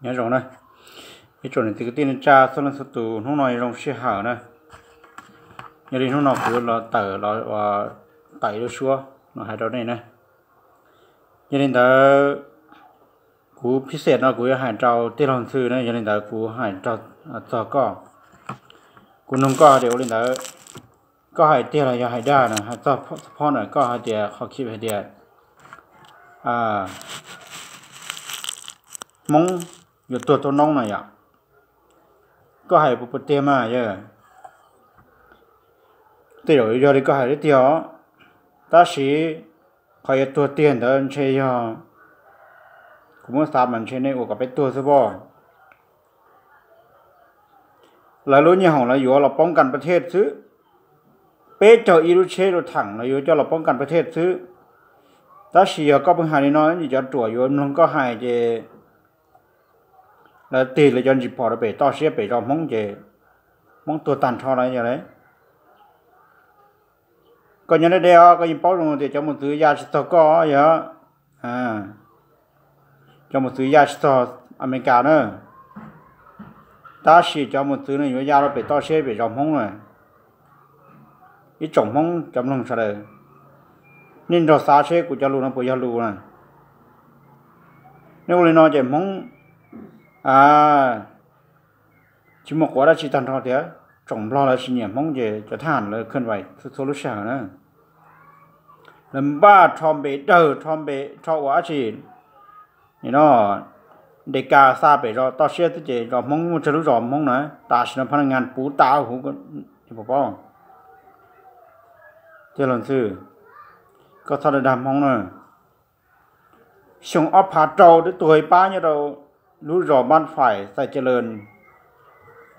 Nyob zoo na, ib tsoom niam txiv kwv tij neej tsa txhua leej txhua tus, hnub no zoo sij hawm na. Yog li hnub no kuv los tawm los tawm ib lub suab no hais rau nej na. Yog li ntawd, kuv phij xej no kuv yuav hais rau tij laug Ntxhw na, yog li ntawd kuv hais txog koj. Kuv nug koj hais tias ua li ntawd, koj hais tiag los yog hais dag na, hais txog phob na, koj hais tias qhov khi hais tias Hmoob yuav tuag tuaj noob na yom. Koj hais puas tiag mas yog? Tej zaum yog li koj hais li tiag os, tab sis qhov yuav tuag tiag ntawd ntshe yog, kuv muab xav mas ntshe nej ua kom peb tuag xwb pob. Lawv lub nyiaj hoom lawv yuav los poob kas pas thej xwb, peb caug ib lub tsheb lub theem lawv yuav coj los poob kas pas thej xwb. Tab sis yog koj pheej hais li no, cov ruam yuav mloog koj hais ces lawv tig lawv cov ntsis phom rau pem toj siab pem zos Hmoob ces Hmoob tuag tag nrho lawm yog li. Koj nyob deb deb os, koj yeej paub zoo tias cov mus txwv ya tsis txog koj yog, cov mus txwv ya tsis txog Amelikas na, tab sis cov mus txwv no yuav ya rau pem toj siab pem zos Hmoob na. Ib tsoom Hmoob cov mloog sawv daws, nej nrog xav seb kuv cov lus no puas yog lus na. Nej ua li no ces Hmoob tsis muaj quav dab tsi tag nrho tiag. Tsoom Nplog lawv tsis nyiam Hmoob ces cov thab ham lawv khwj vais txhua lub sij hawm na. Lawv npaj rho npe dawg, rho npe, rho ua dab tsi no, Dej Kas xa pem zos toj siab xwb ces zos Hmoob muaj tsawg lub zos Hmoob na, tam sim no phab naj ngas puv tas huv puas paub. Tij laug Ntxhw, koj txhob dag dag Hmoob na. Xyoo ob phav rau twb tuag ib pab nyob rau lub zos Npab Fais, Xais Calaws,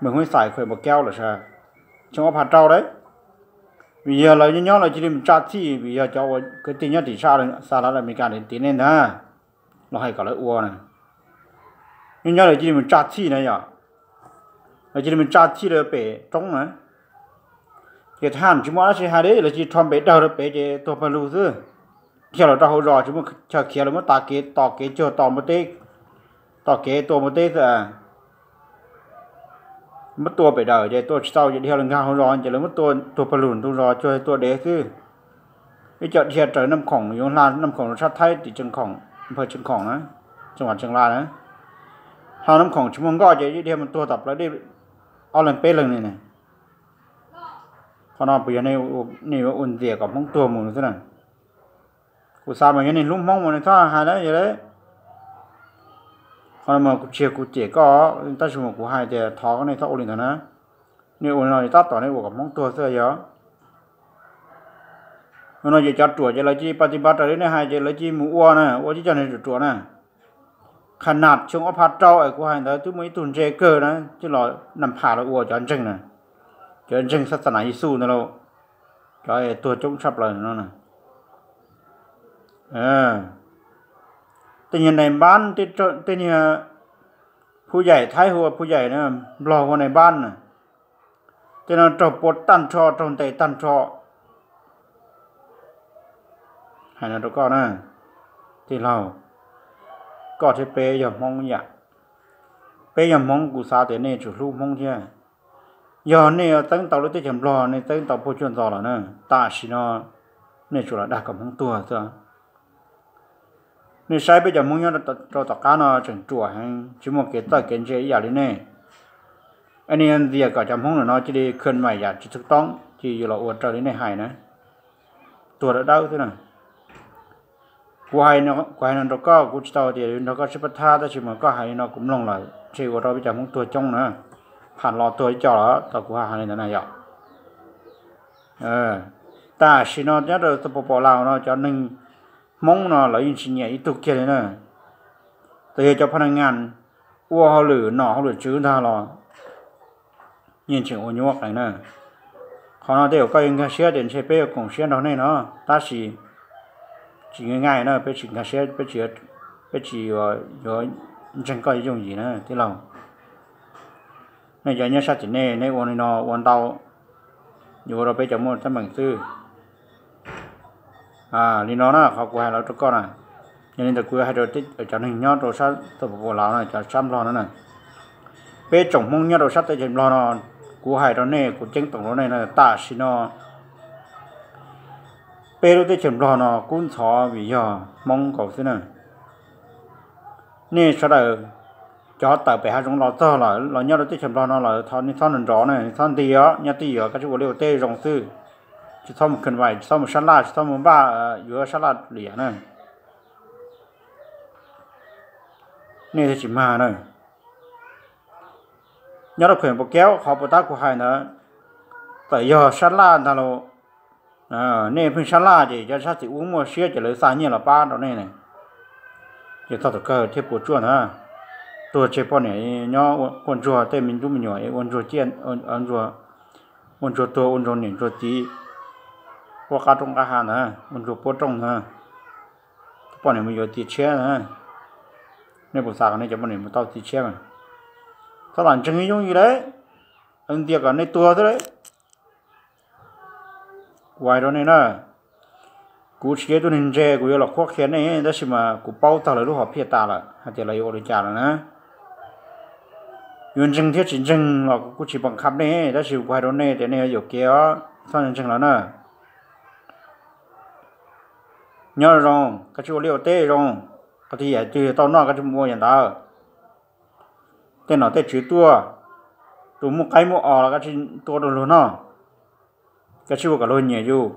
Mes Huj Xais, Khuem Npau Kaub lawm sas. Xyoo ob phav rau dab, vim yog lawv nyob nyob lawv cia li mus tsa txhij, vim yog cov uas kwv tij nyob tim sab Xas Las Amelikas tim nej ntag los hais kom lawv ua na. Nyob nyob lawv cia li mus tsa txhij na yom, lawv cia li mus tsa txhij lawv pem roob na. Ces thab ham tsis muaj dab tsi hais li, lawv cia li rho npe dawg rau pem ces tuag pawg lug xwb. Dhia los rau hauv zos tsis muaj chaw khiav, lawv muab tav kev, tos kev cuag tos npua teb, tos kev tua npua teb xwb. Muab tua pem dawm ces tua tsis tau ces dhia los nkag hauv zos ces lawv muab tua tuag pawg lug ntu zos cuag tua dev xwb. Ib co dhia raws Naj Khoom, yuav hla Naj Khoom rau sab Thaib tim Tsees Khoom, nphaw Tsees Khoom na, tseem vam tsees la na. Hla Naj Khoom tsis muaj nkoj ces dhia mus tuag tom plawv dej ob leeg peb leeg li na. Qhov no puas yog nej yuav ua ntxias kom Hmoob tuag mus xwb na? Kuv xav mas yog nej hlub Hmoob mas nej txhob hais na yog li. Qhov no mas kuv tsis yog kuv cem koj, tab sis mas kuv hais tias thov nej txhob ua li ntawd na. Nej ua li no tab tom nej ua kom Hmoob tuag xwb yog. Ua no ces cov ruam ces lawv cia li pa ti npa raws li nej hais ces lawv cia li mus ua na, ua tib co neeg ruam ruam na. Qhov nas xyoo ob phav rau es kuv hais ntawd twb muaj ib tug ntse kawg na, twb los nas pham los ua cov ntseeg na, cov ntseeg xab xas nas Yexus ntawd lauj, cov tuag coob tshaj plaws no na. Tej niag nais npab, tej niag phuj yaim Thaib hu ua phuj yaim, Nplog hu ua nais npab na, tej no raug pua tag nrho, raug ntes tag nrho. Hais no rau koj na, tij laug, koj thiab peb yog Hmoob yam. Peb yog Hmoob kuv xav tias nej tsum hlub Hmoob thiab. Yog nej txeeb tau lub teb chaws Nplog, nej txeeb tau puag cuaj ntxos lawm na, tam sim no nej tsuas los dag kom Hmoob tuag xwb. Nej saib peb cov Hmoob nyob rau tom qab no tseem ruam heev, tsis muaj kev txawj kev ntse ib yam li nej. Es nej yuav ntxias kom cov Hmoob ntawm no cia li khwj mais yam tsis txhua toob, cia li yuav los ua raws li nej hais na, tuag dawb dawb xwb na. Kuv hais, kuv hais no rau koj, kuv tsis tau tias nrog koj sib pab thab, tab sis mas koj hais li no kuv mloog lawm ntshe ua rau peb cov Hmoob tuag coob na, pham los tuag ib co lawm tau kuv hais li ntawd na yom. Tam sim no nyob rau Xas Pas Pos Las no cov neeg Hmoob no lawv yeej tsis nyiam ib tug kiag li na. Txawm yog cov phaj naj ngas ua hauj lwm nom hauj lwm tswv ntag los yeej tseem ua nyuaj qees na. Qhov no tej zaum koj yuav nkag siab tias ntshe peb yuav koom siab nrog nej no, tab sis tsis nqaij nqaij na, peb tsis nkag siab, peb tsis yuav ntseeg koj yooj yim na tij laug. Nej cov nyob sab tim nej, nej ua li no ua ntau, yuav ua rau peb cov muaj teeb meem xwb. Li no na, qhov kuv hais los rau koj na, Yog li ntawd kuv hais rau cov neeg nyob rau sab teb chaws Nplog no na, peb tsoom Hmoob nyob rau sab teb chaws Nplog no, kuv hais rau nej, kuv ceeb toom rau nej na, tam sim no peb lub teb chaws Nplog no kub ntxhov vim yog Hmoob nkaus xwb na. Nej sawv daws cov tawm pem hav zoov los txog lawm los nyob rau teb chaws Nplog no lawm, nej txhob nrov nrov na, nej txhob nti os, nyob twj ywm, koj tsis ua liaj ua teb zoo xwb. Tsis txhob mus khwv vais, tsis txhob mus sab laj, tsis txhob mus npaj yuav sab laj liam na. Nej thiaj tsis mag na. Nyob rau khuem pus kev qhov puas tab kuv hais ntawd, txawm yog sab laj ntag los, nej pheej sab laj ces cov sab txim ub muaj siab ces lawv xa nyiaj los pab rau nej ne. Ces txog thaum kawg thiaj puas tsuaj ntag. Tuag tseg poj niam nyob quaj ntsuag, tej me ntsuj me nyuam ua ntsuag ciaj, ua ntsuag tuag ua ntsuag niam ntsuag txiv, quaj qab rooj qab hav ntag, ua ntsuag puab rooj ntag. Poj niam mus yuav txiv tshiab na. Nej puas xav kom nej cov poj niam mus tau txiv tshiab mas? Txhob lam ntseeg yooj yim lauj, ntiag kom nej tuag xwb lauj. Kuv hais rau nej na, kuv tsis yog ib tug neeg ntse kuv yuav los qhuab qhia nej, tab sis mas kuv paub txog lawv lub hom phiaj tas lawm hais tias lawv yuav ua li cas lawm na. Yuav ntseeg thiab tsis ntseeg los kuv kuj tsis pom khab nej, tab sis kuv hais rau nej tias nej yuav yuam kev os, txhob ntseeg lawv na. Nyob zoo, koj tsis ua liaj ua teb zoo, koj twb yam twg tau noj koj tsis mus ua yam ntawd. Tej nom tej tswv tuaj, tus muaj qaib muaj os los koj tsis tua rau luag noj, koj tsis ua kom luag nyiam yus.